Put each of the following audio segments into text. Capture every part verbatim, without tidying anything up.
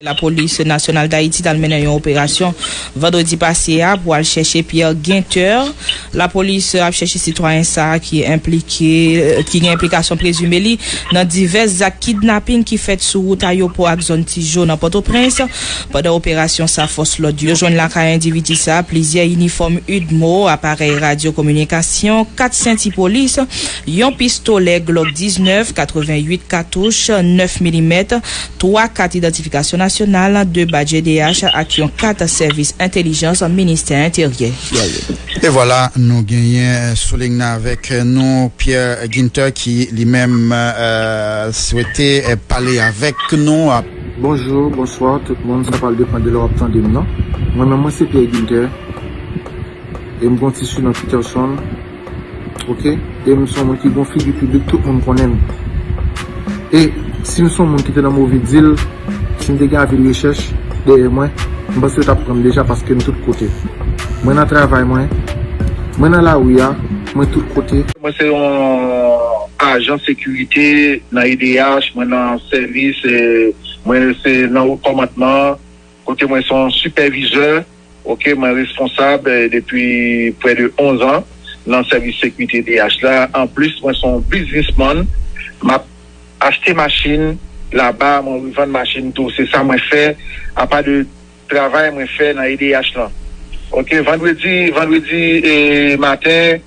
Lapolis Nasyonal Dayiti t al mennen yon operasyon vandredi pase a pou al chèche Pierre Guinter. Lapolis ap chèche sitwayen sa a ki enplike, ki gen enplikasyon prezime li nan divès zak kidnaping ki fèt sou wout Ayopò ak zòn Tijo nan Pòtoprens. Pandan operasyon sa, fòs lòd yo jwenn lakay endividi sa a plizyè inifòm udmo, aparèy radyo kominikasyon, kat senti polis, yon pistolè Glock diznèf, katreventuit katouch, nèf milimèt, twa kat idantifikasyon nasyonal, de badj E D H ak yon kat sèvis entèlijans Ministè Enteryè. E vwala, nou genyen sou liy nan avèk nou Pierre Guinter ki li menm swete pale avèk nou. Bonjou, bonswa tout moun, sa pral depann de lè w ap tande m nan. Mwen menm mwen se Pierre Guinter e m gen yon ti sinon Peterson. Oke? E m se yon moun ki gen yon figi piblik, tout moun konnen m. E si m se yon moun ki te nan move dil, si m te gen avi de rechèch dèyè mwen, m panse yo t ap pran m deja paske m tout kote. Mwen nan travay mwen, mwen nan lari a, mwen tout kote. Mwen se yon ajan sekirite nan E D H, mwen nan sèvis, mwen se nan wo kòmandman, kote mwen se yon sipèvizè. Oke, mwen responsab depi prè de onz an nan sèvis sekirite E D H la. Anplis, mwen se yon biznismann. M ap achte machin laba, mwen revann machin tou. Se sa mwen fè, apa de travay mwen fè nan E D H lan. Oke, vandredi, vandredi maten,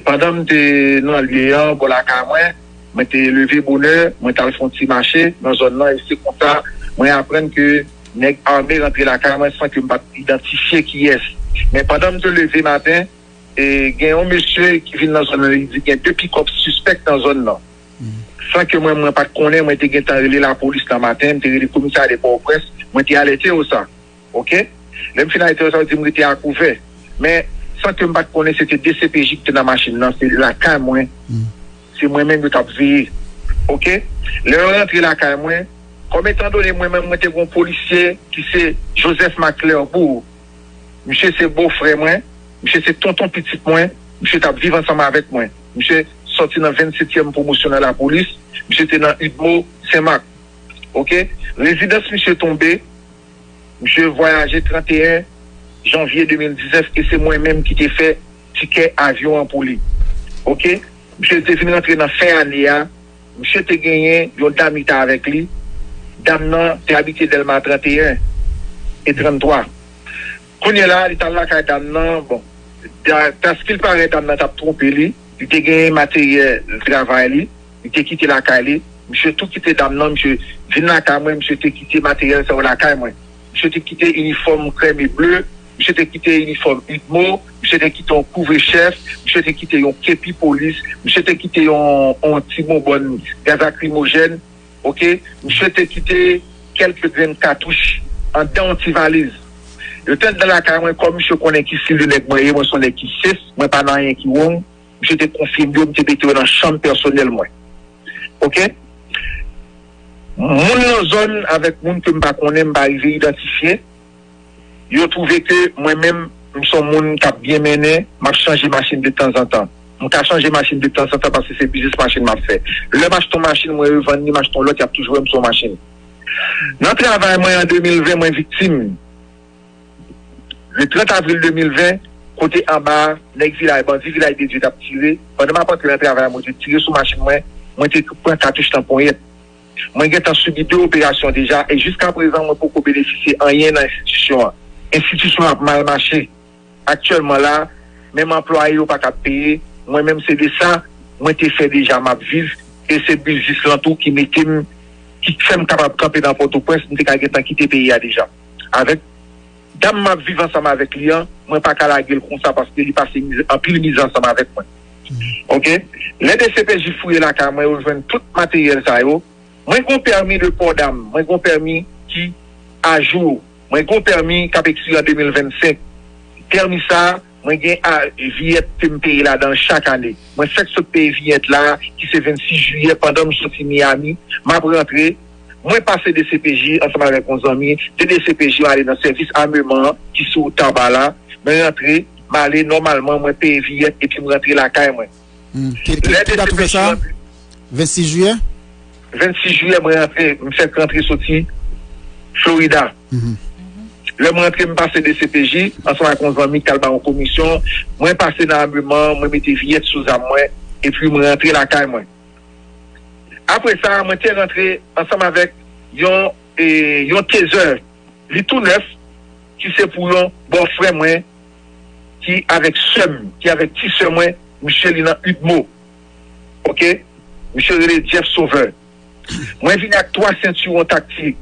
pandan m te nan lye an, bò lakay mwen, mwen te leve bonè, mwen t al fè yon ti mache nan zòn nan, e se konsa mwen aprann ke nèg ame rantre lakay mwen san ke m pa t idantifye kiyès. Men pandan m te leve maten, e gen yon mesye ki vin nan zòn nan, li di gen de pikòp sispèk nan zòn nan. San ke mwen, mwen pa t konnen, mwen te gentan rele lapolis nan maten, m te rele komisarya de Pòtoprens, mwen te alète yo sa. Oke? Lè m fin alète yo sa, yo di m rete akouvè. Men, san ke m pa t konnen, se te de C P J ki te nan machin nan, se lakay mwen. Se mwen menm yo t ap veye. Oke? Lè yo rantre lakay mwen, kòm etandone mwen menm mwen te gen yon polisye ki se Joseph Maclerbourg, misye se bofrè mwen, misye se tonton pitit mwen, misye t ap viv ansanm avèk mwen. Misye sòti nan vennsetyèm pwomosyon nan lapolis, misye te nan udmo Senmak. Oke? Rezidans misye tonbe, misye vwayaje tranteyen janvye de mil diznèf e se mwen menm ki te fè tikè avyon an pou li. Oke? Misye te vin rantre nan fen ane a, misye te genyen yon dam li te avèk li. Dam nan te abite Dèlma tranteyen e tranntwa. Kounye la, li t al lakay dam nan, bon, ta- taskil parèt dam nan t ap twonpe li, li te genyen materyèl travay li, li te kite lakay li, misye tou kite dam nan, misye vin lakay mwen, misye te kite materyèl sa yo lakay mwen. Misye te kite inifòm krèm e ble, misye te kite inifòm udmo, misye te kite yon kouvre chèf, misye te kite yon kepi polis, misye te kite yon, yon ti bonbòn gaz lakrimojèn, oke, misye te kite kèlke grenn katouch anndan yon ti valiz. Yo te anndan lakay mwen, kòm misye konnen ki stil de nèg mwen ye, mwen se yon nèg ki sef, mwen pa nan anyen ki wrong, misye te konfye m yo, m te mete yo nan chanm pèsonèl mwen. Oke? Moun nan zòn avèk moun ke m pa konnen, m pa rive idantifye, yo twouve ke mwen menm, m se yon moun k ap byen mennen, m ap chanje machin de tanzantan. M ka chanje machin de tanzantan paske se biznis machin m ap fè. Lè m achte yon machin, mwen revann li, m achte yon lòt, y ap toujou wè m sou yon machin. Nan travay mwen an de mil ven, mwen viktim. Le trant avril de mil ven, kote anba, nèg vilaj, bandi Vilaj de Dye t ap tire. Pandan m ap antre nan travay, mwen te tire sou machin mwen, mwen te pran katouch nan ponyèt. Mwen gentan sibi de operasyon deja e jiskaprezan mwen poko benefisye anyen nan enstitisyon an. Enstitisyon an ap mal mache. Aktyèlman la, menm anplwaye yo pa ka peye, mwen menm se de sa mwen te fè deja m ap viv e se biznis lan tou ki mete m, ki fè m kapab kanpe nan Pòtoprens, m te ka gentan kite peyi a deja. Avèk dam m ap viv ansanm avèk li an, mwen pa ka lage l konsa paske li pase mizè, anpil mizè ansanm avèk mwen. Oke? Lè DCPJ fouye lakay mwen, yo jwenn tout materyèl sa yo. Mwen gen yon pèmi de pò dam, mwen gen yon pèmi ki ajou, mwen gen yon pèmi k ap ekspire an de mil vennsenk. Pèmi sa a, mwen gen a, viyèt ke m peye ladan l chak ane. Mwen fèk sot peye viyèt la, ki se vennsis jiyè, pandan m soti Miami, m ap rantre, mwen pase DCPJ ansanm avèk yon zanmi, de DCPJ m ale nan sèvis ameman an ki sou wout Taba la, mwen rantre, m ale nòmalman, mwen peye viyèt epi m rantre lakay mwen. Hmm. Ki, ki, ki dat ou fè sa? Vennsis jiyè? Vennsis jiyè, mwen rantre, m fèk rantre soti Florida. Lè m rantre, m pase D C P J ansanm ak yon zanmi k t al ba yon komisyon. Mwen pase nan abiman, mwen mete viyèt sou zam mwen, epi mwen rantre lakay mwen. Apre sa, mwen te rantre ansanm avèk yon, e, yon tezè. Li tou nèf, ki se pou yon bòfrè mwen, ki avèk sè m, ki avèk ti sè mwen, misye li nan Udmo. Oke? Misye rele Jeff Sauveur. Mwen vini ak twa sentiwon taktik.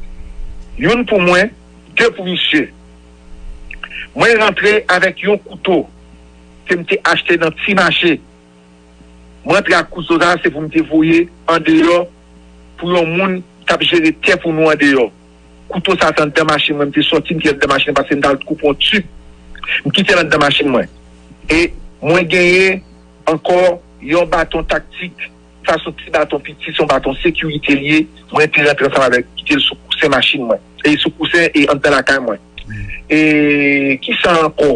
Youn pou mwen, de pou misye. Mwen rantre avèk yon kouto ke m te achte nan ti mache. Mwen rantre ak kouto sa, se pou m te voye andeyò pou yon moun k ap jere tè pou nou andeyò. Kouto sa te anndan machin mwen, m te sòti, m kite l anndan machin mwen, paske m t al koupe yon tib. M kite l anndan machin mwen. E mwen genyen ankò yon baton taktik, sa se yon ti baton piti, se yon baton sekirite l ye. Mwen te rantre ansanm avèk, kite l sou kousen machin mwen. E sou kousen e anndan lakay mwen. E kisa ankò?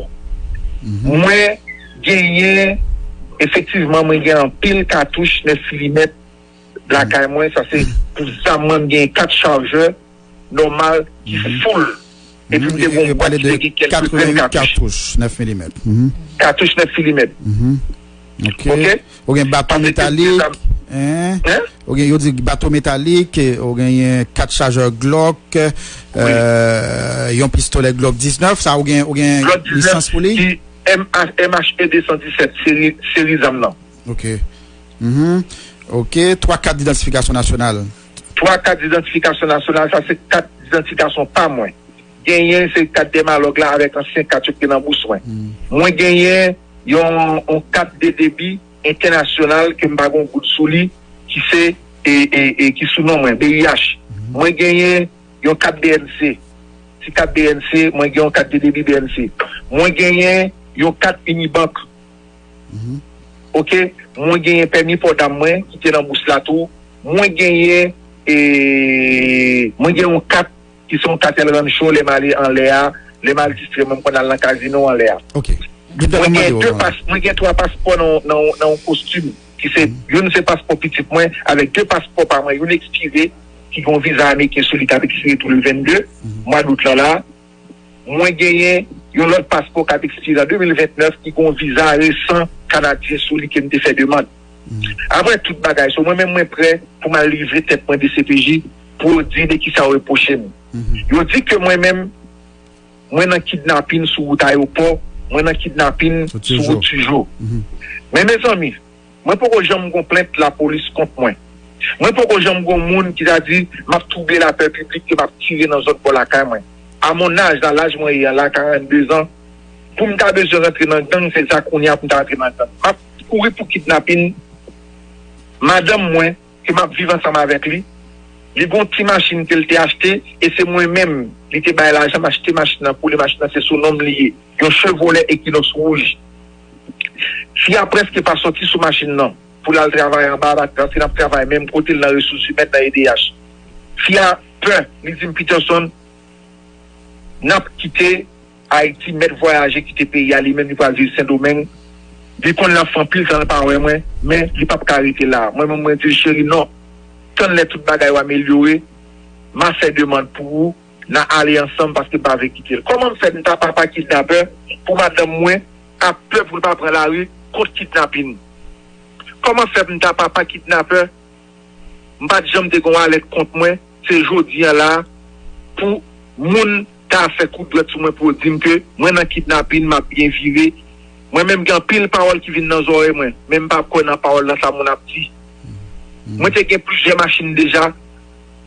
Mwen genyen, efektivman, mwen gen anpil katouch nèf milimèt lakay mwen. Sa se pou zam mwen, m gen kat chajè nòmal ki full. Epi m te gen yon bwat ki te gen kèlke grenn katouch. Katouch nèf milimèt. Katouch nèf milimèt. Ok. Ou gen baton metalik. Hein? Ou gen, yo di baton metalik, ou genyen kat chajè Glock, euh, yon pistolè Glock diznèf, sa ou gen, ou gen lisans pou li? M H E de san disèt, seri, seri zam nan. Ok. Mhm. Ok, twa kat idantifikasyon nasyonal. Twa kat idantifikasyon nasyonal, sa se kat idantifikasyon pa mwen. Genyen se kat dèmalòg la avèk ansyen kat yo ki te nan bous mwen. Mwen genyen yon, yon kat de debi entènasyonal ke m pa gen goud sou li, ki se, e, e, e, ki sou non mwen, B I H. Mwen genyen yon kat B N C. Ti kat B N C, mwen gen yon kat de debi B N C. Mwen genyen yon kat Unibank. Ok? Mwen genyen pèmi pò dam mwen ki te nan bous la tou. Mwen genyen, e, mwen gen yon kat ki se yon kat El Rancho, lè m ale anlè a, lè m al distrè mwen, m konn al nan kazino anlè a. Ok. Mwen gen de pas, mwen gen twa paspò nan, nan, nan yon kostim, ki se, youn se paspò pitit mwen, avèk de paspò pa mwen, youn ekspire, ki gen yon viza ameriken sou li k ap ekspire tou le vennde mwa dout lan la. Mwen genyen yon lòt paspò k ap ekspire an de mil vennèf ki gen yon viza resan kanadyen sou li ke m te fè demann. Apre tout bagay, so mwen menm mwen prè pou m al livre tèt mwen D C P J pou yo di de kisa yo repwoche m. Yo di ke mwen menm, mwen nan kidnapin sou wout ayewopò, mwen nan kidnapin sou wout Tijo. Men mezanmi, mwen poko janm gon plent lapolis kont mwen. Mwen poko janm gon moun ki ta di, "M ap twouble lapè piblik, ke m ap tire nan zòt bò lakay mwen." A mon âge, nan laj mwen ye an la, karannde zan, pou m ta bezwen rantre nan gang, se sa kounye a pou m ta rantre nan gang. M ap kouri pou kidnapin madanm mwen, ke m ap viv ansanm avèk li. Li gon ti machin ke l te achte, e se mwen menm li te bay lajan m achte machin nan pou li. Machin nan se sou non m li ye. Yon Chevrolet Equinox wouj. Fi a prèske pa sòti sou machin nan pou l al travay anba, paske n ap travay menm kote l nan resous imèn nan E D H. Fi a pè, li di m, "Peterson, n ap kite Ayiti, mèt vwayaje kite peyi a, li menm li pral viv Sendomeng. Li konn l ap fè anpil tan l pa wè mwen, men li p ap ka rete la." Mwen menm mwen di l, "Cheri, non. Tann lè tout bagay yo amelyore, m a fè demann pou ou, n a ale ansanm paske m pa vle kite l." Kòman m fè m ta papa kidnapè pou madanm mwen ap pè pou l pa pran lari kont kidnapin? Kòman fè m ta papa kidnapè? M pa t janm te gen yon alèt kont mwen, se jodi a la pou moun ta fè kout dwèt sou mwen pou yo di m ke mwen nan kidnapin, m ap byen vire. Mwen menm gen anpil pawòl ki vin nan zòrèy mwen, men m pa kwè nan pawòl nan sa moun ap di. Mwen te gen plizyè machin deja,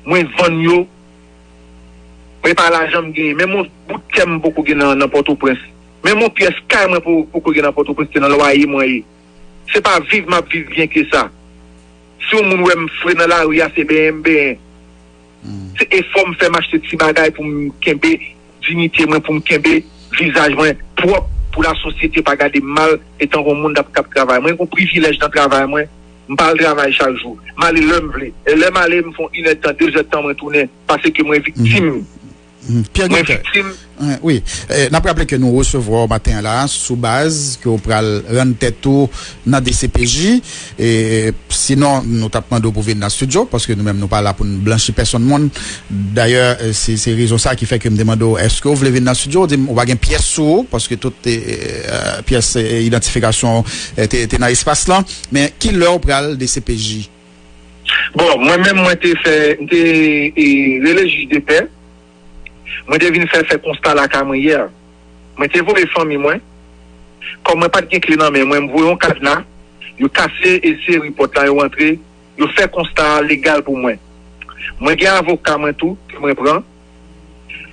mwen vann yo. Mwen pa lajan m genyen. Menm yon bout tè m poko gen nan, nan Pòtoprens. Menm yon pyès kay mwen po-, poko gen nan Pòtoprens, se nan lwaye mwen ye. Se pa viv m ap viv byen ke sa. Si yon moun wè m fre nan lari a, se benyen m benyen. Se efò m fè m achte ti bagay pou m kenbe diyite mwen, pou m kenbe vizaj mwen pwòp, pou lasosyete pa gade m mal, etan yon moun k ap, k ap travay. Mwen gen yon privilèj nan travay mwen. M pa al travay chak jou. M ale lè m vle. E lè m ale, m fè yon inèdtan, dezèdtan, mwen tounen. Paske mwen viktim. Pierre Ginter, wi, n ap raple ke nou resevwa w maten an la sou baz ke w pral rann tèt ou nan D C P J. E, sinon, nou t ap mande w pou vin nan estidyo, paske nou menm nou pa la pou n blanchi pèsonn moun. Dayè, se, se rezon sa ki fè ke m te mande w, èske w vle vin nan estidyo? Ou di m ou pa gen pyès sou ou, paske tout pyès idantifikasyon te, te nan espas lan. Men, kilè w pral D C P J? Bon, mwen menm, mwen te fè, m te e, rele jij de pè. Mwen te vin fè, fè konsta lakay mwen yè. Mwen te voye fanmi mwen. Kòm mwen pa t gen kle nan men mwen, m voye yon kadna. Yo kase e seri pòt la, yo rantre. Yo fè konsta a legal pou mwen. Mwen gen avoka mwen tou, ke mwen pran.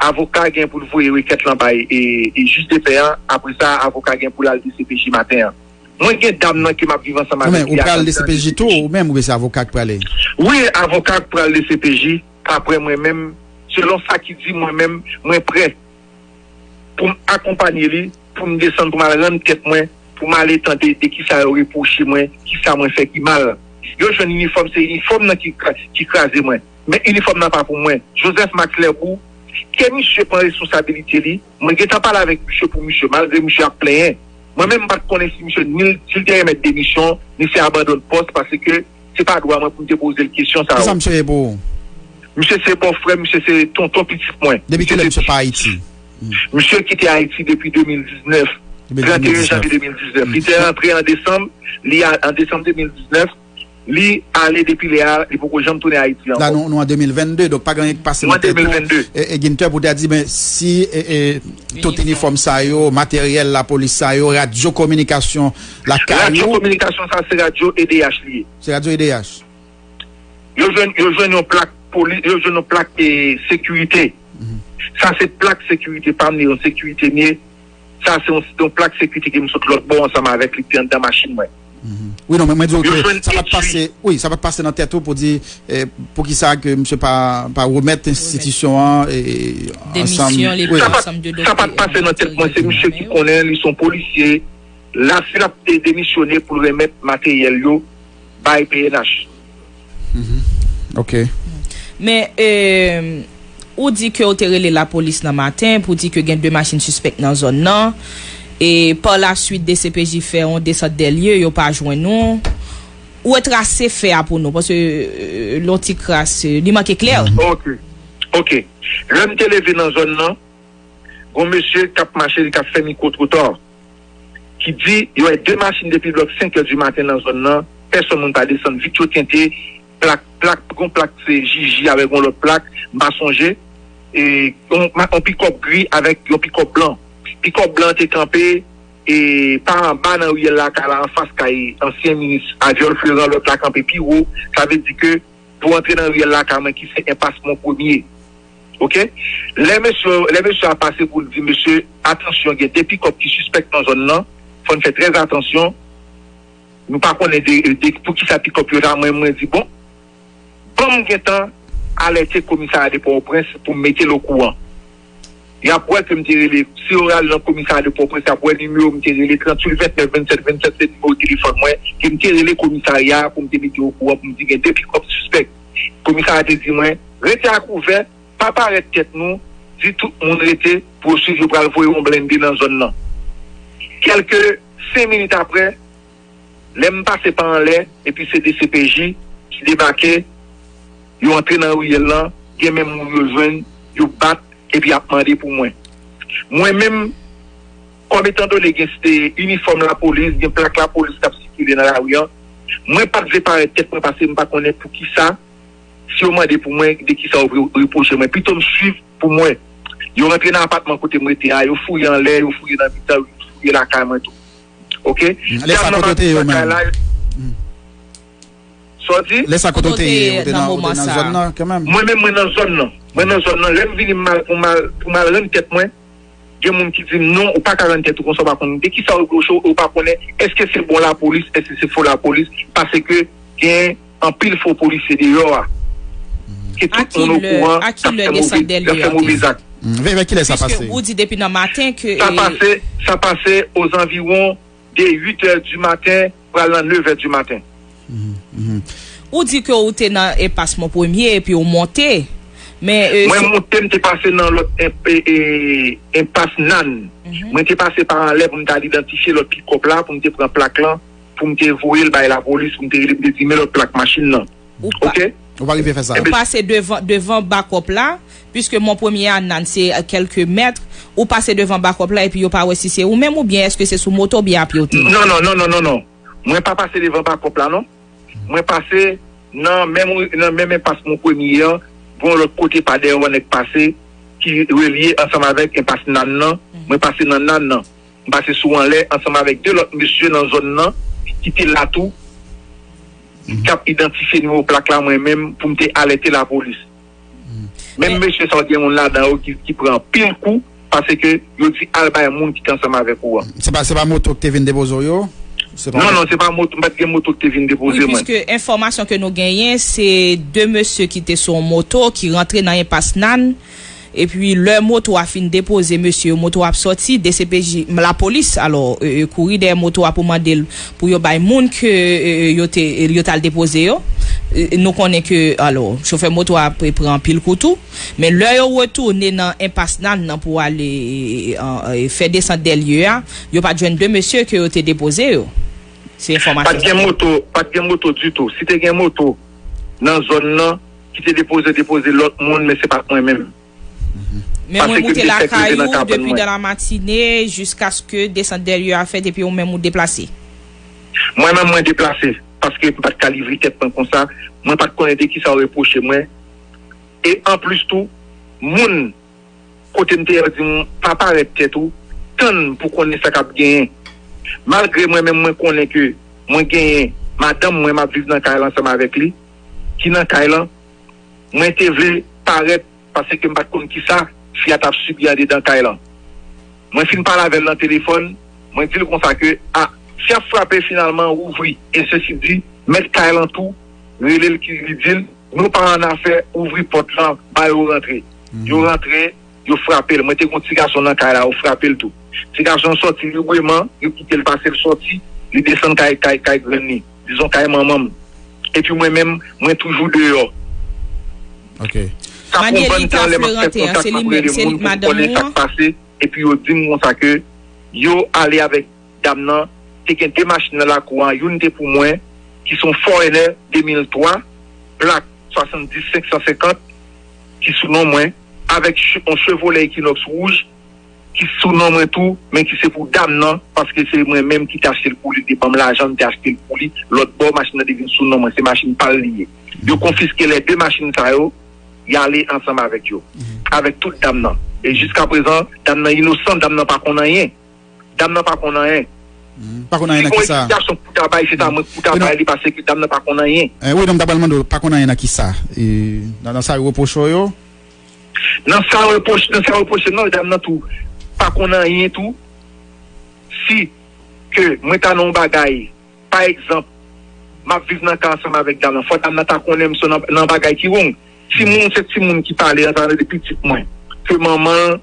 Avoka gen pou l voye rekèt lan bay e, e jij de pè an. Apre sa, avoka gen pou l al D C P J maten an. Mwen gen dam nan ke m ap viv ansanm avèk li a Kanada depi. Ou pral D C P J tou, ou menm, oubyen se avoka k prale? Wi, avoka k pral D C P J, apre mwen menm, selon sa ki di mwen menm, mwen prè pou m akonpanye li, pou m desann, pou m al rann tèt mwen, pou m ale tande de kisa yo repwoche mwen, kisa mwen fè ki mal. Yo jwenn inifòm, se inifòm nan ki, ki kraze mwen. Men inifòm nan pa pou mwen. Joseph Max Lèbou, ke misye pran responsabilite li. Mwen gentan pale avèk misye pou misye, malgre misye ap plenyen. Mwen menm, m pa t konnen si misye ni l, si l te remèt demisyon, ni se abandon pòs, paske se pa dwa mwen pou m te poze l kesyon sa yo. Kisa misye ye pou ou? Misye se bòfrè, misye se tonton pitit mwen. Depi kilè misye pa Ayiti? Misye kite Ayiti depi de mil diznèf, tranteyen janvye de mil diznèf. Li te rantre an desanm, li a, an desanm de mil diznèf, li ale depi lè a, li poko janm tounen Ayiti ankò. La, nou, nou an de mil vennde, donk pa gen anyen ki pase nan tèt ou, e, e, Ginter, pou w ta di, ben, si, e, e, tout inifòm sa yo, materyèl lapolis sa yo, radyo kominikasyon lakay ou. Radyo kominikasyon sa, se radyo E D H li ye. Se radyo E D H. Yo jwenn, yo jwenn yon plak poli-, yo jwenn yon plak, e, sekirite. Sa se plak sekirite pa m, li yon sekirite m ye. Sa se yon, yon plak sekirite ke m sot lòt bò ansanm avèk li ki te anndan machin mwen. Wi, non, men mwen di w ke sa pa t pase, wi, sa pa t pase nan tèt ou pou di, e, poukisa ke misye pa, pa remèt enstitisyon an, e, ansanm. Demisyon li pran ansanm de dokte. Sa pa t pase nan tèt mwen, se misye ki konnen, li se yon polisye. La, si l ap de-, demisyone pou l remèt materyèl yo bay P N H. Ok. Men, e, ou di ke w te rele lapolis nan maten pou di ke gen de machin sispèk nan zòn nan. E pa la suit, D C P J fè yon desant dè lye, yo pa jwenn ou. Ou retrase fè a pou nou, paske, e, lè w ti kras, e, li manke klè. Ok. Ok. Lè m te leve nan zòn nan, gon mesye k ap mache, li t ap fè mikwo twotwa, ki di yo wè de machin depi blòk senk è di maten nan zòn nan, pèsonn moun pa desann, vit yo tente, plak, plak, gon plak se J J avèk gon lòt plak, m pa sonje, e, yon, yon pikòp gri avèk yon pikòp blan. Pikòp blan te kanpe, e, pa anba nan riyèl lakay la, anfas kay ansyen minis Aviol Fleuran, lòt la kanpe pi wo, sa vle di ke pou antre nan riyèl lakay mwen ki se enpas Mon Premye. Ok? Lè mesye, lè mesye a pase pou l di mesye, atansyon, gen de pikòp ki sispèk nan zòn nan, fò n fè trè atansyon. Nou pa konnen de, de poukisa pikòp yo la, mwen, mwen di, bon, ban m gentan alète komisarya de Pòtoprens pou m mete l okouran. Y ap wè ke m te rele, si yo ale nan komisarya de Pòtoprens, y ap wè nimewo m te rele, tranntuit ventnèf vennsèt vennsèt, se nimewo telefòn mwen, ke m te rele komisarya a pou m te mete yo okouran, pou m di gen de pikòp sispèk. Komisarya te di mwen, rete akouvè, pa parèt tèt nou, di tout moun rete, pou yo swiv, yo pral voye yon blende nan zòn nan. Kèlke senk minit apre, lè m pase pa anlè, epi se D C P J ki debake, yo antre nan riyèl lan, gen menm moun yo jwenn, yo bat, epi y ap mande pou mwen. Mwen menm, kòm etandone gen, e, inifòm lapolis, gen plak lapolis k ap sikile nan lari an, mwen pa t vle parèt tèt mwen, paske m pa konnen poukisa, si yo mande pou mwen, de kisa yo re-, repwoche mwen. Pito m swiv pou mwen. Yo rantre nan apatman kote m rete a, yo fouye anlè, yo fouye nan mitan, yo fouye lakay mwen tou. Ok? Lè sa, kote w te ye ou menm? Sa w di? Lè sa, kote w te ye? Ou te nan, ou te nan zòn nan kanmenm? Mwen menm, mwen nan zòn nan. Mwen nan zòn nan. Lè m vini, m al, pou m al, pou m al rann tèt mwen, gen moun ki di m, "Non, ou pa ka rann tèt ou konsa, ou pa konn de kisa yo repwoche w, ou pa konnen èske se bon lapolis, èske se fo lapolis, paske gen anpil fo polisye deyò a." Ke tout moun okouran, k ap fè move, k ap fè move zak. Vè, vè kilè sa pase? Piske ou di depi nan maten ke, sa pase, sa pase ozanviwon de uit è di maten, pral nan nèf è di maten. Ou di ke ou te nan enpas Mon Premye epi ou monte. Men, e, mwen se monte, m te pase nan lòt enp-, e, e, enpas Nann. Mhm. Mwen te pase pa anlè pou m t al idantifye lòt pikòp la, pou m te pran plak lan, pou m te voye l bay lapolis, pou m te rele, pou m te di, "Men lòt plak machin nan." Ou pa, ok? Ou pa rive fè sa. Ou pase devan, devan bakòp la, puiske Mon Premye a Nann se, euh, kèlke mèt, ou pase devan bakòp la epi yo pa wè si se ou menm oubyen èske se sou moto oubyen a pye ou te ye? Non, non, non, non, non, non. Mwen pa pase devan bakòp la, non. Mwen pase nan menm, nan menm enpas Mon Premye an, gon lòt kote pa dèyè w nèk pase, ki relye ansanm avèk enpas Nann nan. Mhm. Mwen pase nan Nann nan. M pase sou anlè ansanm avèk de lòt mesye nan zòn nan ki te la tou, ki t ap idantifye nimewo plak la mwen menm pou m te alète lapolis. Menm mesye sa yo gen moun ladan yo ki, ki pran anpil kou paske yo di al bay moun ki te ansanm avèk ou an. Se pa, se pa moto ki te vin depoze w yo? Se pa... Non, non, se pa moto, m pa t gen moto ki te vin depoze mwen. Wi, piske enfòmasyon ke nou genyen, se de mesye ki te sou yon moto ki rantre nan enpas Nann. Epi lè moto a fin depoze mesye yo, moto a ap sòti, D C P J, lapolis, alò, e, e, kouri dèyè moto a pou mande l, pou yo bay moun ke, e, e, yo te, e, yo t al depoze yo. E, nou konnen ke, alò, chofè moto a ap pran anpil kou tou. Men lè yo retounen nan enpas Nann nan pou ale, e, e, e, fè desant dè lye a, yo pa t jwenn de mesye ke yo te depoze yo. Se enfòmasyon sa. Pa t gen moto, pa t gen moto ditou. Si te gen moto nan zòn nan, ki te depoze, depoze lòt moun, men se pa t mwen menm. Men mwen moute lakay ou depi dan la matine jiskaske desant dè lye a fèt epi ou menm ou deplase. Mwen menm mwen deplase, paske m pa t ka livre tèt mwen konsa, mwen pa t konnen de kisa yo repwoche mwen. E anplis tou, moun kote m te ye yo di m pa parèt tèt ou, tann pou konnen sa k ap genyen. Malgre mwen menm mwen konnen ke mwen genyen madanm mwen, m ap viv nan kay la ansanm avèk li, ki nan kay lan, mwen te vle parèt paske m pa t konn kisa fi a t ap sibi andedan kay lan. Mwen fin pale avè l nan telefòn, mwen di l konsa ke, a, fi a frape finalman, ouvri. E sesi di, mèt kay lan tou rele l ki li di l, nou pa annafè, ouvri pòt lan, ba yo rantre. Yo rantre, yo frape l. Mwen te gen yon ti gason nan kay la, yo frape l tou. Ti gason an sòti libreman, yo kite l pase l sòti, li desann kay, kay, kay grann li, dizon kay manman m. Epi mwen menm, mwen toujou deyò. Ok. Sa fè yon bann tan lè m ap fè kontak, m ap rele moun pou m konnen sa k pase, epi yo di m konsa ke yo ale avèk dam nan, te gen de machin nan lakou an, youn te pou mwen, ki se yon Forerunner de mil twa, plak swasanndis senk san senkant, ki sou non mwen, avèk che-, yon Chevrolet Equinox wouj, ki sou non mwen tou, men ki se pou dam nan, paske se mwen menm ki te achte l pou li, li te ban m lajan, m te achte l pou li, lòt bò, machin nan te vin sou non mwen, se machin pa l li ye. Yo konfiske lè de machin sa yo, y ale ansanm avèk yo, avèk tout dam nan. E jiskaprezan, dam nan inosan, dam nan pa konn anyen. Dam nan pa konn anyen. Hmm. Pa konn anyen nan kisa? Si gon eksplikasyon pou ta bay, se ta mwen pou ta bay li, paske dam nan pa konn anyen. Eh, wi, non, m ta pral mande w, pa konn anyen nan kisa? E, nan, nan sa yo repwoche w yo? Nan sa yo repwoche, nan sa yo repwoche m nan, dam nan tou pa konn anyen tou. Si ke mwen ta nan yon bagay, pa egzanp, m ap viv nan kay ansanm avèk dam nan, fò dam nan ta konnen m se nan, nan bagay ki wrong. Timoun, se timoun ki pale, an palan de pitit mwen, ke manman l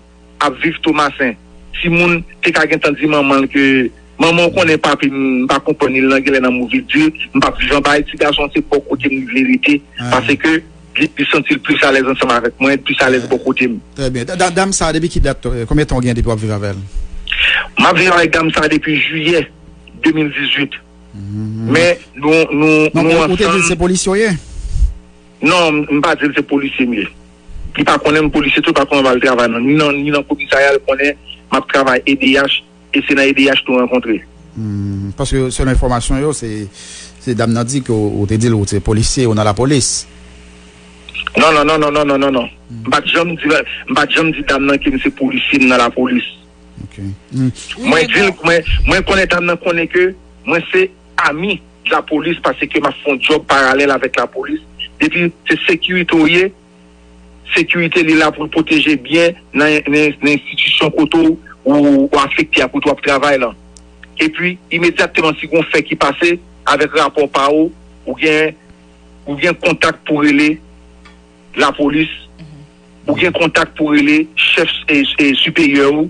ap viv Tomasen. Timoun te ka gentan di manman l ke, "Manman, ou konnen papi m, m pa konprann li, l nan genlè nan move dil, m p ap viv anba l." Ti gason se bò kote m li vle rete, paske li, li santi l plis alèz ansanm avèk mwen, plis alèz bò kote m. Trè byen. Da-, da-, dam sa, depi ki dat, euh, konbyen tan w gen depi w ap viv avè l? M ap viv avèk dam sa depi jiyè de mil dizuit. Men nou, nou, nou ansanm. Ou te di l se polisye w ye? Non, m, m pa di l se polisye m ye. Li pa konnen m polisye tou, li pa konnen m al travay non. Ni nan, ni nan komisarya, li konnen m ap travay E D H, e se nan E D H nou rankontre. Hmm, paske selon enfòmasyon yo, se, se dam nan di ke w, ou te di l ou se polisye, ou nan lapolis. Non, non, non. M pa t janm di, m pa t janm di dam nan ke m se polisye, m nan lapolis. Ok. Hmm. Mwen di l, mwen, mwen konnen dam nan konnen ke mwen se ami lapolis paske m ap fè yon djòb paralèl avèk lapolis. Depi se sekirite w ye, sekirite li la pou l pwoteje byen nan, nan, nan enstitisyon kote w, ou, ou afekte a, kote w ap travay lan. Epi, imedyatman si gon fè ki pase avèk rapò pa ou, ou gen, ou gen kontak pou rele lapolis, ou gen kontak pou rele chèf e, e siperyè ou,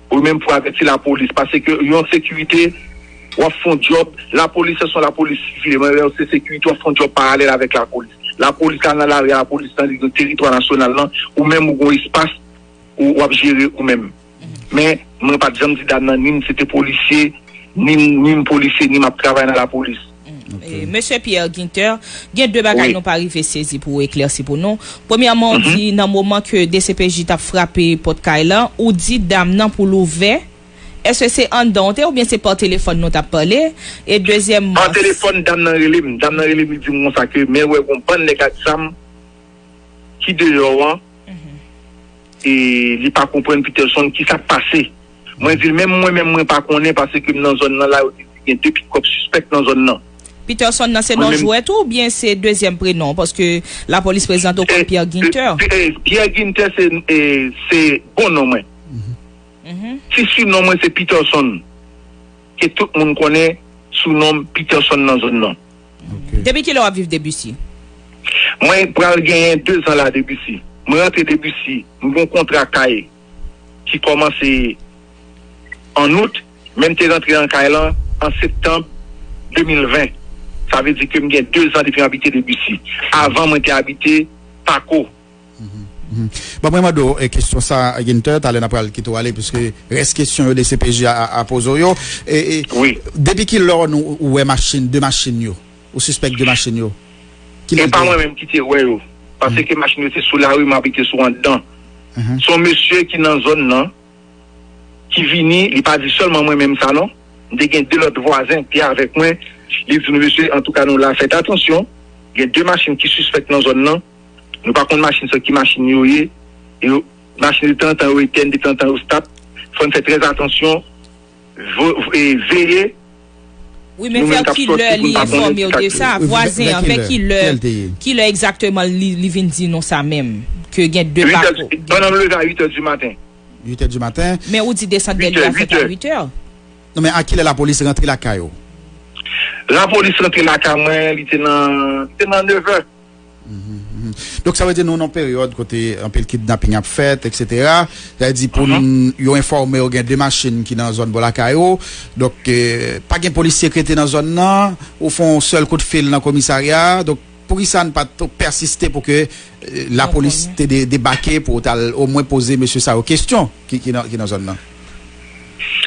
ou menm pou avèti lapolis. Paske yon sekirite, w ap fè yon djòb, lapolis se yon lapolis sivil, men lè w se sekirite, w ap fè yon djòb paralèl avèk lapolis. Lapolis la nan lari a, lapolis nan li gen teritwa nasyonal lan, ou menm ou gen espas ou w ap jere ou menm. Men, mwen pa t janm di dam nan ni m se te polisye, ni m, ni m polisye, ni m ap travay nan lapolis. E, Mesye Pierre Guinter, gen de bagay nou pa rive sezi pou w eklèsi pou nou. Premyèman, w di nan moman ke D C P J t ap frape pòt kay lan, ou di dam nan pou l ouvè. Èske se anndan w te oubyen se pa telefòn nou t ap pale? E dezyèmman. Pa telefòn, dam nan rele m. Dam nan rele m, li di m konsa ke men wè gon bann nèg ak zam ki deyò an, e li pa konprann Peterson ki sa k pase. Mwen di l, menm mwen menm mwen pa konnen paske m nan zòn nan la, yo te di gen de pikòp sispèk nan zòn nan. Peterson nan se non jwèt ou oubyen se dezyèm prenon? Paske lapolis prezante w kòm Pierre Guinter. Pierre Guinter se, e, se bon non mwen. Ti sinon mwen se Peterson, ke tout moun konnen sou non Peterson nan zòn nan. Depi kilè w ap viv Debussy? Mwen pral genyen de zan la Debussy. Mwen rantre Debussy, m gen yon kontra kay ki kòmanse an out, men m te rantre nan kay lan an septanm de mil ven. Sa vle di ke m gen de zan depi m abite Debussy. Avan, mwen te abite Pako. Bon, mwen mande w, e, kesyon sa, Ginter, talè n ap pral kite w ale, piske rès kesyon yo D C P J a, a, a poze w yo. E, e, depi kilè w, nou, ou wè machin, de machin yo? Ou sispèk de machin yo? E pa mwen menm ki te wè yo. Paske machin yo te sou lari, m abite sou anndan. Se yon mesye ki nan zòn nan, ki vini, li pa di sèlman mwen menm sa non. M te gen de lòt vwazen ki avèk mwen. Li di nou, mesye, antouka, nou la, fèt atansyon. Gen de machin ki sispèk nan zòn nan. Nou pa konn machin sa ki machin yo ye. E yo, machin yo detanzantan yo etèn, detanzantan yo start. Fò n fè trè atansyon. Vo- e, veye. Wi, men vè kilè li enfòme w de sa? Vwazen an, vè kilè, kilè egzakteman li, li vin di nou sa menm? Ke gen de bako. Pandan m leve a uit è di maten. Uit è di maten. Men ou di desant dèlye a fèt a uit è. Non, men a kilè lapolis rantre lakay ou? Lapolis rantre lakay mwen, li te nan, li te nan nevè. Donk, sa vle di nou nan peryòd kote anpil kidnaping ap fèt, etsetera. Sa vle di pou n, yo enfòme w gen de machin ki nan zòn bò lakay ou. Donk, eh, pa gen polisye k rete nan zòn nan. Ou fè yon sèl kout fil nan komisarya a. Donk, poukisa n pa t pèsiste pou ke, eh, lapolis te de- debake pou w t al omwen poze mesye sa yo kesyon ki, ki nan, ki nan zòn nan?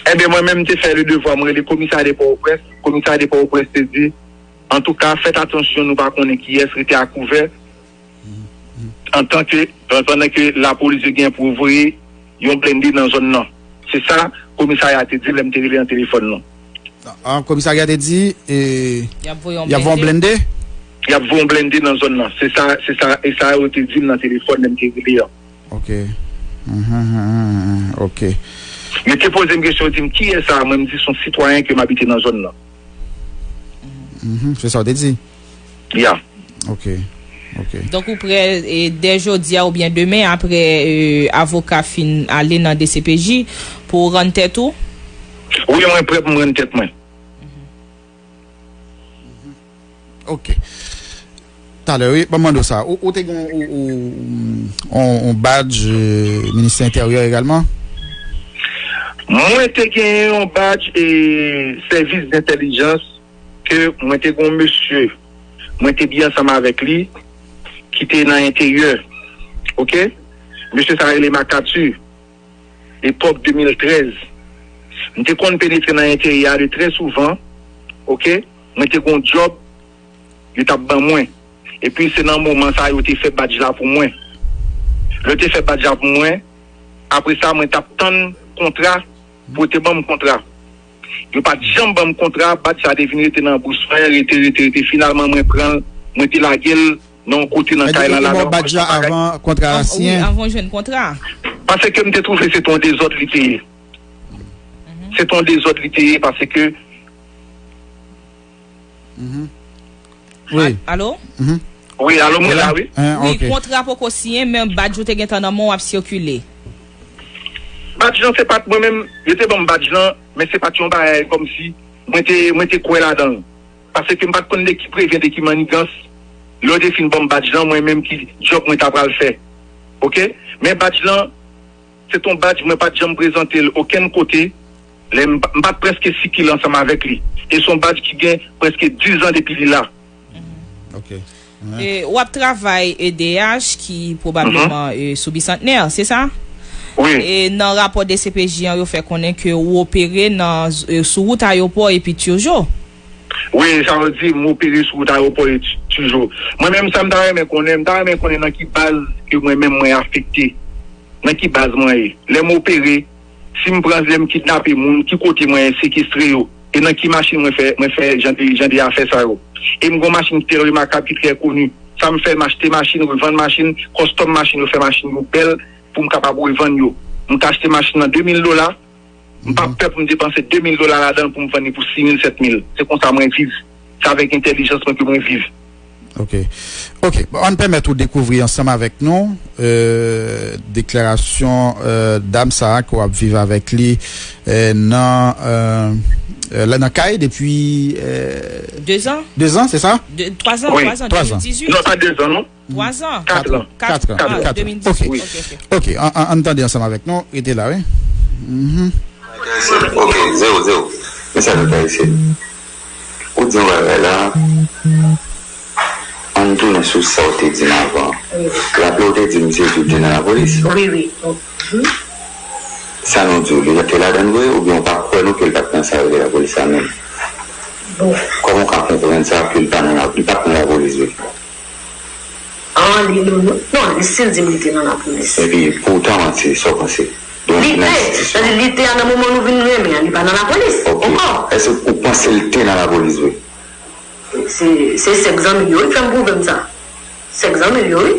Ebyen, mwen menm, m te fè le devwa, m rele komisarya de Pòtoprens. Komisarya de Pòtoprens te di, antouka, fèt atansyon, nou pa konnen kiyès, rete akouvè. Antanke, pandan ke lapolis yo gen pou voye yon blende nan zòn nan. Se sa komisarya a te di lè m te rele nan telefòn nan. Ah, komisarya te di, e, y ap voye yon blende? Y ap voye yon blende nan zòn nan. Se sa, se sa, e sa yo te di m nan telefòn lè m te rele an. Ok. Mhm, mhm, mhm, ok. Yo te poze m kesyon, yo di m, "Kiyès sa?" Mwen, m di, "Se yon sitwayen ke m abite nan zòn nan." Mhm, se sa w te di? Ya. Ok. Ok. Donk, ou prè, e, dè jodi a oubyen demen, apre, e, avoka fin ale nan D C P J, pou w rann tèt ou? Wi, mwen prè pou m rann tèt mwen. Ok. Talè, wi, ban m mande w sa. Ou, ou te gen yon, yon, yon, yon badj, e, Ministè Enteryè egalman? Mwen te gen yon badj, e, sèvis dentèlijans ke mwen te gen yon mesye, mwen te byen ansanm avèk li, ki te nan enteryè. Ok? Mesye sa rele Makati. Epòk de mil trèz. M te konn penetre nan enteryè a de trè souvan. Ok? Mwen te gen yon djòb, yo t ap ban mwen. Epi se nan moman sa a yo te fè badj la pou mwen. Lè yo te fè badj la pou mwen, apre sa, mwen t ap tann kontra pou yo te ban m kontra. Yo pa t janm ban m kontra, badj sa a te vin rete nan bous mwen, rete, rete, rete. Finalman, mwen pran l, mwen te lage l nan yon kote nan kay lan ladan. Badj la avan kontra a siyen? Avan w jwenn kontra. Paske m te twouve se t yon dezòd li te ye. Se t yon dezòd li te ye, paske Wi. Alo? Wi, alo, mwen la, wi. Wi, kontra poko siyen, men badj ou te gentan nan men w ap sikile. Badj lan, se pa t mwen menm, yo te ban m badj lan, men se pa t yon bagay kòmsi mwen te, mwen te kwè ladan l. Paske m pa t konn de ki prevyen, de ki mannigans. Lè yo te fin ban m badj lan, mwen menm ki djòb mwen ta pral fè. Ok? Men badj lan, se t yon badj mwen pa t janm prezante l okenn kote. Lè m, m pa t prèske sikile ansanm avèk li. E se yon badj ki gen prèske diz an depi li la. Ok. E, w ap travay E D H ki pwobableman e, sou Bisantnè, se sa? Wi. E nan rapò D C P J an, yo fè konnen ke ou opere nan, e, sou wout ayewopò epi Turgeau. Wi, sa vle di m opere sou wout ayewopò e Ti- Tijo. Mwen menm, sa m ta renmen konnen, m ta renmen konnen nan ki baz ke mwen menm mwen afekte. Nan ki baz mwen ye? Lè m opere, si m pran, lè m kidnape moun, ki kote mwen sekestre yo? E nan ki machin mwen fè, mwen fè jan de, jan de afè sa yo? E m gon machin ki trè remakab, ki trè koni. Sa m fè, m achte machin, revann machin, kòstòm machin yo, fè machin yo bèl pou m kapab revann yo. M ka achte machin nan de mil dola, m p ap pè pou m depanse de mil dola ladan l pou m vann li pou sis mil, sèt mil. Se konsa mwen viv. Se avèk entèlijans mwen ke mwen viv. Ok. Ok. Bon, ann pèmèt ou dekouvri ansanm avèk nou euh, deklarasyon euh, dam sa a ke w ap viv avèk li euh, nan euh, euh, la nan kay depi euh, De zan? De zan, se sa? De, twa zan, Wi. Twa zan, Twa zan. de mil dizuit. Non, pa de zan, non. Twa zan. Kat lan. Kat, kat, kat, kat, kat. de mil dizuit. Ok. Ok, ok. Ok, an, an, ann tande ansanm avèk nou. Rete la, wi. Mhm. Ok, zewo, zewo. Men sa nou ta eseye. Ou di yon bagay la, ann tounen sou sa w te di m avan. Raple w te di m se jou te nan lapolis. Wi, wi. Sa nou di w, li te ladan l vre, oubyen w pa kwè non ke l pa t nan sa yo rele lapolis la menm? Kòman w ka konprann sa ke l pa nan la, li pa t nan lapolis vre? An, li, nou, nou, non, li still di m li te nan lapolis. Epi, pou w ta manti, sa w panse? Donk, li nan te, enstitisyon. Sètadi, li te a nan moman nou vin renmen an, li pa nan lapolis. Ok. Ankò. Èske ou panse l te nan lapolis vre? Se, se sèk zanmi l yo, wi, k fè m pwouve m sa. Sèk zanmi l yo, wi.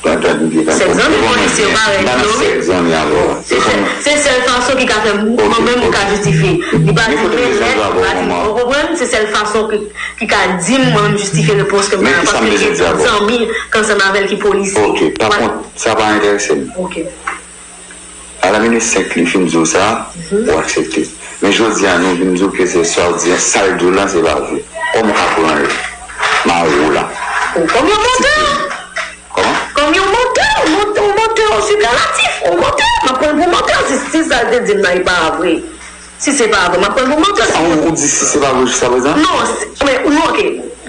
Sèk zanmi polisye yo parèy li yo, wi. Sèk zanmi avè w. Se sèl, se sèl fason ki ka fè m, mwen menm, m ka jistifye. Li pa di m men lè, li pa di m, ou konprann? Se sèl fason ki, ki ka di m, mwen menm, jistifye repons ke m ba, paske li gen tout zanmi k ansanm avè l ki polisye. Ok, pa kont, sa pa enterese m. Ok. Alamine senk li fin di w sa, ou aksepte. Men jodi a nou vin di w ke se sa w di, sa l di w lan se pa vre. Kòman w ka pran l? Mare w la. Ou kòm yon mantè! Kòman? Kòm yon mantè, yon mantè, yon mantè sipèlatif, yon mantè, m ap pran l pou mantè si, si sa l te di m nan e pa vre. Si se pa vre, m ap pran l pou mantè. An, ou, ou di si se pa vre jiskaprezan? Non, men, non, ok.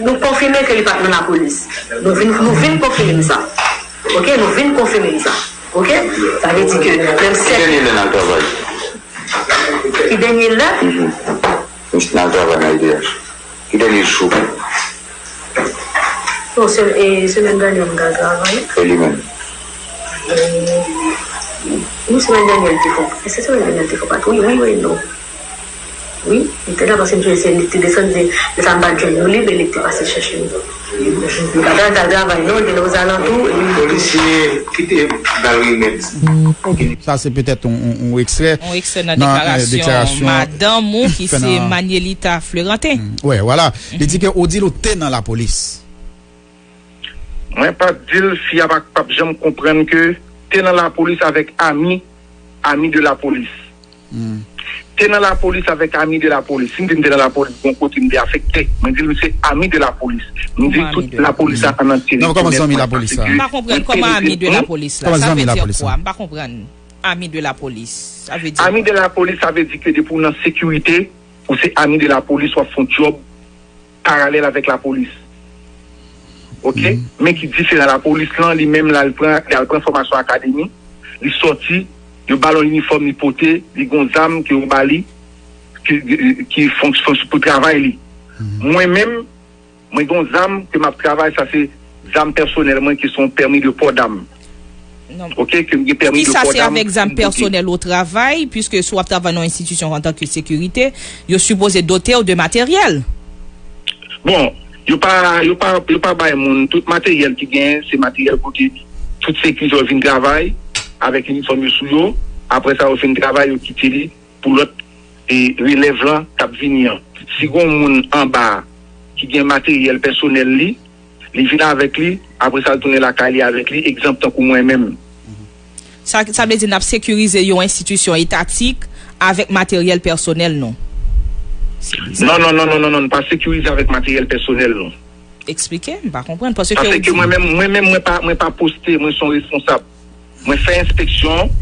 Nou konfime ke li pa t nan lapolis. Nou vin, nou vin konfime sa. Ok, nou vin konfime sa. Ok? Sa vle di ke menm sèk. Ki dènye lè n al travay? Ki dènye lè? Misye n al travay nan E D H. Ki dènye jou? Non, se, e, semèn dènye m t al travay. E li menm? E, wi, semèn dènye l te fè. E se semèn dènye l te fè patwouy, wi, wi, non. Wi, li te la paske m sonje se li te desann de, de sa m pa t jwenn nou li, men li te pase chèche m. Li pa t al travay non, li te nan ozalantou. Polisye kite bal rimèt. Sa se petèt yon, yon, yon ekstrè Yon ekstrè nan deklarasyon madanm ou ki se Manielita Fleurantin. Wè, vwala. Li di ke Odile ou te nan lapolis. Mwen pa t di l, fi a pa p ap janm konprann ke te nan lapolis avèk ami, ami de lapolis. Te nan lapolis avèk ami de lapolis. Si m di m te nan lapolis, gon kote m te afekte. Mwen di l m se ami de lapolis. M di tout lapolis la an antye. Non, kòman zanmi lapolis la? M pa konprann kòman ami de lapolis la. Sa vle di kwa? M pa konprann. Ami de lapolis. Sa vle di. Ami de lapolis, sa vle di ke depi w nan sekirite, ou se ami de lapolis, w ap fè yon djòb paralèl avèk lapolis. Ok? Men ki diferan, lapolis lan, li menm, l al pran, li al pran fòmasyon akademi, li sòti, yo ba l yon inifòm, li pote, li gon zam ke yo ba li, ki, ki fonksyon pou travay li. Mwen menm, mwen gon zam ke m ap travay, sa se zam pèsonèl mwen ki se yon pèmi de pò dam. Ok, ke m gen pèmi de pò dam. Poukisa se avèk zam pèsonèl ou travay, piske si w ap travay nan yon enstitisyon antanke sekirite, yo sipoze dote w de materyèl? Bon, yo pa, yo pa, yo pa bay moun, tout materyèl ki genyen, se materyèl kote tout sekirite yo vin travay, avèk inifòm yo sou yo, apre sa yo fin travay, yo kite li, pou lòt e relèv lan k ap vini an. Si gon moun anba a ki gen materyèl pèsonèl li, li vin avèk li, apre sa l tounen lakay li avèk li, egzanp tankou mwen menm. Sa, sa vle di n ap sekirize yon enstitisyon etatik avèk materyèl pèsonèl nou. Non, non, non, non, non, non, n pa sekirize avèk materyèl pèsonèl nou. Eksplike, m pa konprann. Paske ou di. Paske mwen menm, mwen menm, mwen pa, mwen pa poste, mwen se yon responsab. Mwen fè enspeksyon,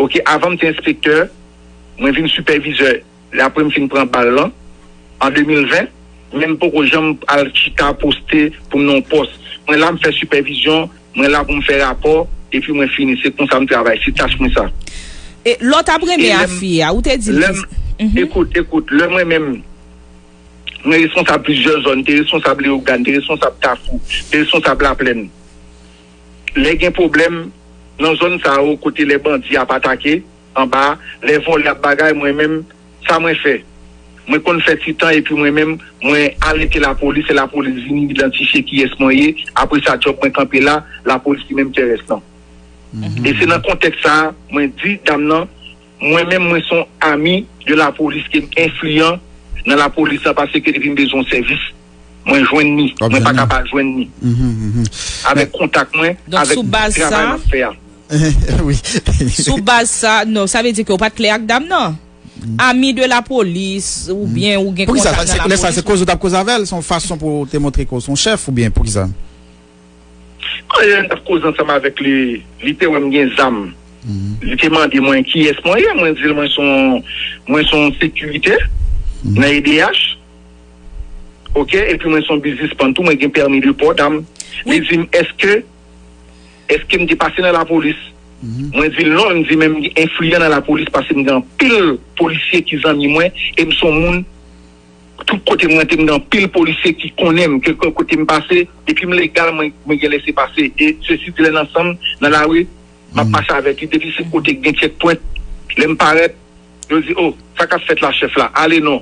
ok, avan m te enspektè, mwen vin sipèvizè, lè apre m fin pran bal lan, an de mil ven, men m poko janm al chita poste pou m nan yon pòs. Mwen la, m fè sipèvizyon, mwen la pou m fè rapò, epi mwen fini. Se konsa m travay, se tach mwen sa. E lè w t ap renmen E lè m- afi a, ou te di l lè ki m- Mhm. Ekout, ekout, lè mwen menm, mwen responsab plizyè zòn, te responsab Leyogàn, te responsab Kafou, te responsab Laplèn. Lè gen pwoblèm nan zòn sa yo, kote lè bandi ap atake, anba, lè vòlè ap bagay, mwen menm, sa mwen fè. Mwen konn fè ti tan, epi mwen menm, mwen alète lapolis, e lapolis vini idantifye kiyès mwen ye. Apre sa, djòb mwen kanpe la, lapolis li menm fè rès lan. E se nan kontèks sa a, mwen di dam nan, mwen menm, mwen se yon ami de lapolis ke m enfliyan nan lapolis la, paske depi m bezwen yon sèvis, mwen jwenn li. Mwen pa ka pa jwenn li. Avèk kontak mwen, Donk, avèk sou baz travay sa, m ap fè a. Wi. Sou baz sa, non, sa vle di ke w pa t klè ak dam nan. Ami de la polis, oubyen ou gen Poukisa kontak sa, nan se, lè sa, se lapolis? Koze w t ap koze avè l, se yon fason pou w te montre ke w se yon chèf, oubyen poukisa? Mwen t ap koze ansanm avèk li, li te wè m gen zam. Li te mande mwen kiyès mwen ye, mwen di l mwen se yon, mwen se yon sekirite nan E D H. Oke, epi mwen se yon biznismann tou, mwen gen pèmi de pò dam. Li di m, èske, èske m te pase nan lapolis? Mwen di l non, m di men m enfliyan nan lapolis paske m gen anpil polisye ki zanmi mwen, e m se yon moun, tout kote m rantre, m gen anpil polisye ki konnen m, kèlke kote m pase, depi m legal, mwen, mwen gen lese pase. E sesi di lè n ansanm nan lari, m ap mache avèk li, depi se kote k gen checkpoint, lè m parèt, yo di, "O, sa k ap fèt la, chèf la? Ale non."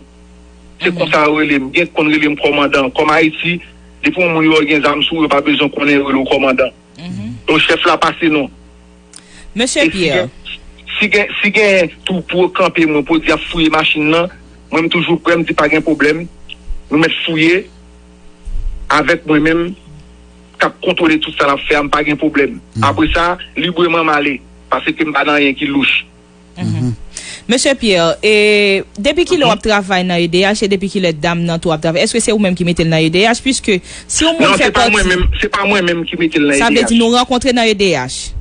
Se konsa yo rele m. Gen k konn rele m kòmandan. Kòm Ayiti, depi yon moun yo gen zam sou yo, yo pa bezwen konnen yo rele w kòmandan. Yo chèf la pase non. Mesye Pierre. Si gen, si gen, si gen tou pou yo kanpe mwen, pou yo di y ap fouye machin nan, mwen m toujou prè, m di pa gen pwoblèm. Nou mèt fouye avèk mwen menm k ap kontwole tout sa n ap fè a, m pa gen pwoblèm. Apre sa, libreman m ale, paske m pa nan anyen ki louch. Mesye Pierre, e depi kilè w ap travay nan E D H e depi kilè dam nan tou ap travay? Èske se ou menm ki mete l nan E D H? Piske si yon moun Non, fè se pa mwen pati, menm, se pa mwen menm ki mete l nan sa vle di E D H. Nou rankontre nan E D H.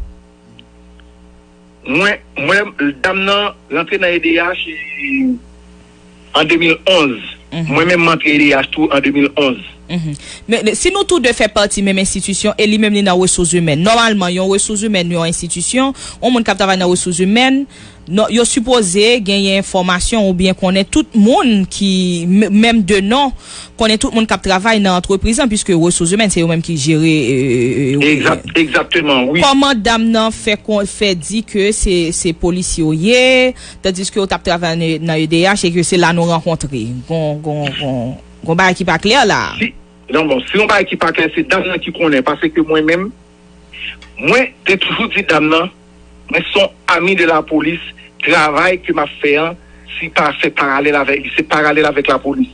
Mwen, mwen, dam nan rantre nan E D H an de mil onz. Mwen menm, m antre E D H tou an de mil onz. Men, men, si nou tou de fè pati menm enstitisyon e li menm li nan resous imèn, nòmalman, yon resous imèn, yon enstitisyon, yon moun k ap travay nan resous imèn, non, yo sipoze genyen enfòmasyon oubyen konnen tout moun ki, m- menm de non, konnen tout moun k ap travay nan antrepriz lan, piske resous imèn, se yo menm ki jere, e, e, e, Egzak- Egzakteman, wi. Kòman dam nan fè kon- fè di ke se, se polisye w ye, tandiske w t ap travay nan, nan E D H e ke se la nou rankontre? Gon, gon, gon, gon bagay ki pa klè la. Si, non, bon, si yon bagay ki pa klè, se dam nan ki konnen, paske mwen menm, mwen te toujou di dam nan, mwen se yon ami de la polis, travay ke m ap fè an, si pa fè paralèl avèk li, se paralèl avèk la polis.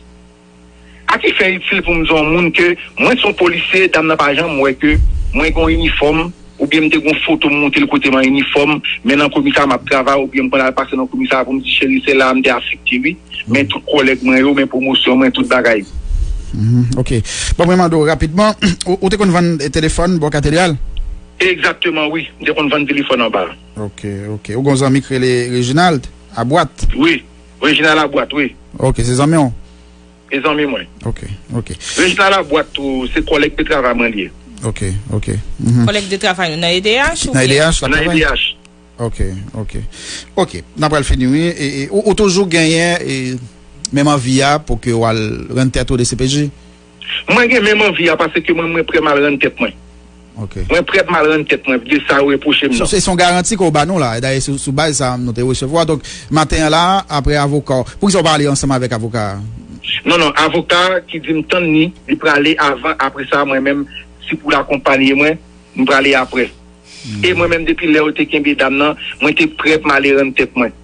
A ki fen itil pou m di yon moun ke mwen se yon polisye, dam nan pa janm wè ke mwen gen yon inifòm, oubyen m te gen yon foto m monte l kote m an inifòm, men nan komisa m ap travay, oubyen m konn al pase nan komisa pou m di, "Cheri, se la a m te afekte, wi. Men tout kòlèg mwen yo, men pwomosyon mwen, tout bagay." Mhm, ok. Bon, mwen mande w rapidman, ou, ou te konn vann telefòn bò katedral? Egzakteman, wi. M te konn vann telefòn anba. Ok, ok. Ou gen yon zanmi k rele Reginald Abwat? Wi. Reginald Abwat, wi. Ok, se zanmi w? E zanmi mwen. Ok, ok. Reginald Abwat tou, se kòlèg de travay mwen li ye. Ok, ok. Mhm. Kòlèg de travay nou nan E D H Nan oubyen? E D H, l ap Nan travay? E D H. Ok, ok. Ok, n ap pral fini, wi. E, e, ou, ou toujou genyen, e, menm anvi a pou ke w al rann tèt ou de C P J? Mwen gen menm anvi a paske mwen, mwen prè m al rann tèt mwen. Ok. Mwen prè m al rann tèt mwen de sa yo repwoche m Se, nan. Se, se yon garanti ke w ba nou la. Dayè, sou, sou baz sa, nou te resevwa. Donk, maten an la, apre avoka w. Poukisa w pa ale ansanm avèk avoka a? Non, non, avoka ki di m tann li, li prale avan, apre sa, mwen menm, si pou l akonpanye mwen, m prale apre. E mwen menm, depi lè yo te kenbe dam nan, mwen te prè pou m ale rann tèt mwen.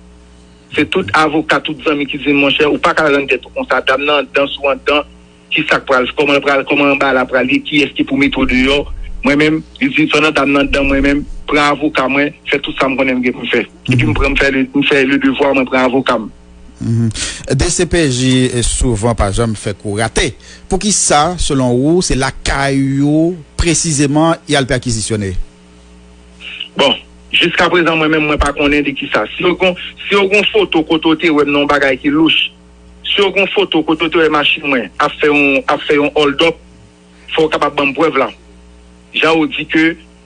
Se tout avoka, tout zanmi ki di m, "Monchè, ou pa ka rann tèt ou konsa, dam nan anndan sou anndan, ki sa k pral, kòman l pral, kòman anba la pral ye, kiyès ki pou mete w deyò?" Mwen menm, li di, "Pandan dam nan anndan, mwen menm, pran avoka mwen, fè tout sa m konnen m gen pou m fè." Epi m pran, m fè le, m fè le devwa, mwen pran avoka m. Mhm. D C P J souvan pa janm fè kou rate. Poukisa, selon ou, se lakay ou presizeman y al pèkizisyone? Bon, jiskaprezan, mwen menm, mwen pa konnen de kisa. Si yo gon, si yo gon foto kote w te wè m nan yon bagay ki louch, Si w gen yon foto kote w te wè machin mwen ap fè yon, ap fè yon hold up, fò w kapab ban m prèv la. Jan w di ke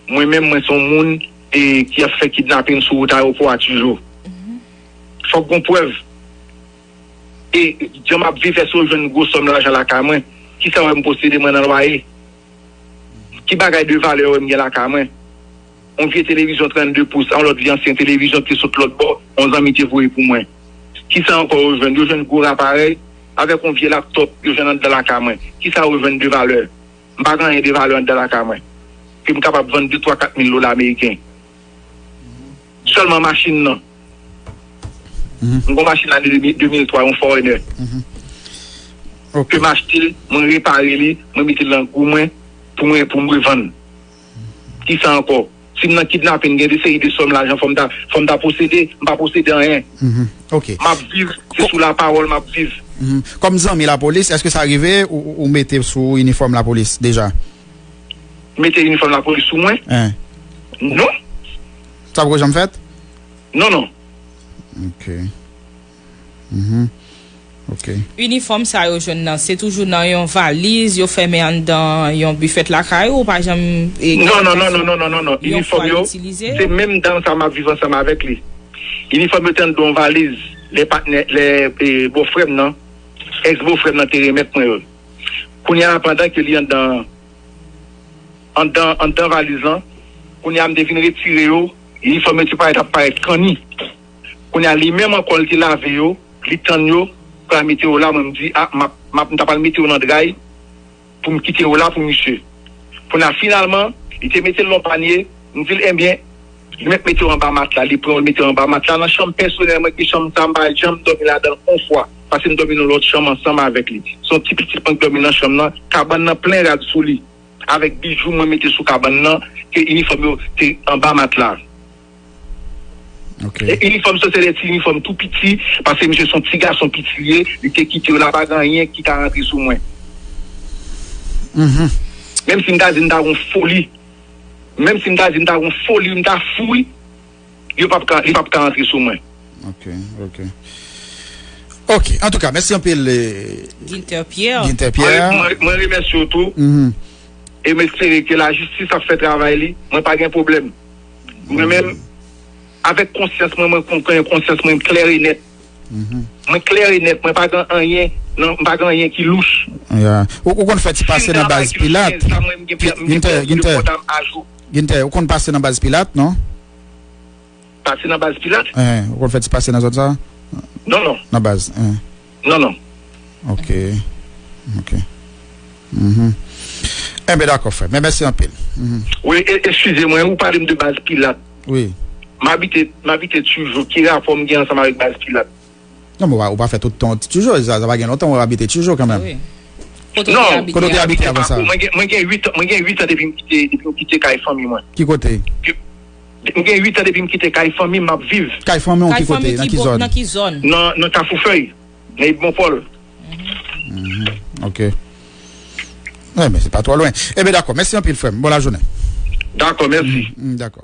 mwen menm, mwen se yon moun e, ki ap fè kidnapin sou wout ayewopò a toujou. Fòk gen prèv. E jan m ap viv, èske w jwenn gwo sòm lajan lakay mwen? Kisa w wè m posede mwen nan lwaye? Ki bagay de valè w wè m gen lakay mwen? Yon vye televizyon trannde pous, yon lòt vye ansyen televizyon ki te sot lòt bò, yon zanmi te voye pou mwen. Kisa ankò yo jwenn? Yo jwenn gwo aparèy avèk yon vye laptòp yo jwenn anndan lakay mwen. Kisa yo jwenn de valè? M pa gen anyen de valè anndan lakay mwen. Ke m kapab vann de, twa, kat mil dola ameriken. Sèlman machin nan. M gen yon machin ane de mil, de mil twa, yon Foreigner. Ke m achte l, mwen repare li, mwen mete l nan gou mwen pou mwen, pou mwen vann. Kisa ankò? Si m nan kidnapin, gen de seri de sòm lajan, fò m ta, fò m ta posede, m pa posede anyen. M ap viv, se sou lapawòl m ap viv. Kòm zanmi lapolis, èske sa rive ou, ou, ou mete sou inifòm lapolis deja? Mete inifòm lapolis sou mwen? Non. Sa poko janm fèt? Non, non. Ok. Mhm. Ok. Inifòm sa yo jwenn nan, se toujou nan yon valiz yo fèmen anndan yon bifèt lakay ou, ou pa janm, e, Non, non, non, non, non, non, non, non. Yon Inifòm fwa yo, itilize? Se menm dam sa m ap viv ansanm avèk li. Inifòm yo te anndan yon valiz, lè patnè, lè, e, bòfrè m nan, èks bòfrè m nan te remèt mwen yo. Kounye a, pandan ke li anndan, anndan, anndan valiz lan, kounye a, m te vin retire yo, inifòm yo te parèt ap parèt kanni. Kounye a, li menm ankò, li te lave yo, li tann yo, pou l al mete yo la, mwen, m di, a, m ap, m ap, m ta pral mete yo nan dray, pou m kite yo la pou misye. Kounye a, finalman, li te mete l nan panye, m di l, ebyen, li mèt mete yo anba matla, li pran yo, li mete yo anba matla, nan chanm pèsonèl mwen, ki chanm sa, m pa janm dòmi ladan l yon fwa, paske m dòmi nan lòt chanm ansanm avèk li. Se yon ti pitit mwen ki dòmi nan chanm nan, kabann nan plen rad sou li, avèk bijou mwen mete sou kabann nan, ke inifòm yo te anba matla. Ok. E inifòm sa, se de ti inifòm tou piti, paske misye se yon ti gason piti li ye, li te kite yo la, pa gen anyen ki ka rantre sou mwen. Mhm. Menm si m ta di m ta gon foli, menm si m ta di m ta gon foli, m ta fou, wi, yo p ap ka, li p ap ka rantre sou mwen. Ok, ok. Ok, antouka, mèsi anpil, eh, Ginter Pierre. Ginter Pierre. Mwen, mwen, mwen remèsye w tou. Mhm. E m espere ke lajistis ap fè travay li. Mwen pa gen pwoblèm. Mwen menm, avèk konsyans mwen, mwen konn konsyans mwen klè e nèt. Mhm. Mwen klè e nèt, mwen pa gen anyen, non, m pa gen anyen ki louch. Ya. Ou, ou konn fè ti pase nan baz Pilat? Ginter, Ginter, Ginter, ou konn pase nan baz Pilat, non? Pase nan baz Pilat? Eh, ou konn fè ti pase nan zòn sa? Non, non. Nan baz, eh. Non, non. Ok. Ok. Mhm. Enben, dakò, frè. Men mèsi anpil. Mhm. Wi, e, eskize mwen, ou pale m de baz Pilat. Wi. M abite, m abite Tijo. Ki rapò m gen ansanm avèk baz Pilat? Non, men ou pa, ou pa fè tout tan Tijo, sa, sa pa gen lontan ou abite Tijo kanmenm. Wi. Kote w te Non. Abite Kote w te avan? Abite avan sa? Mwen gen, mwen gen uit an, mwen gen uit an depi m kite, depi m kite kay fanmi mwen. Ki kote? Ke, mwen gen uit an depi m kite kay fanmi m ap viv. Kay fanmi w ki kote? Nan ki zòn? Nan ki zòn? Nan, nan Kafou Fèy, nan Edmond Paul. Mhm. Ok. Enben, se pa twò lwen. Enben, dakò. Mèsi anpil, frè m. Bon lajounen. Dakò, mèsi. Mhm, dakò.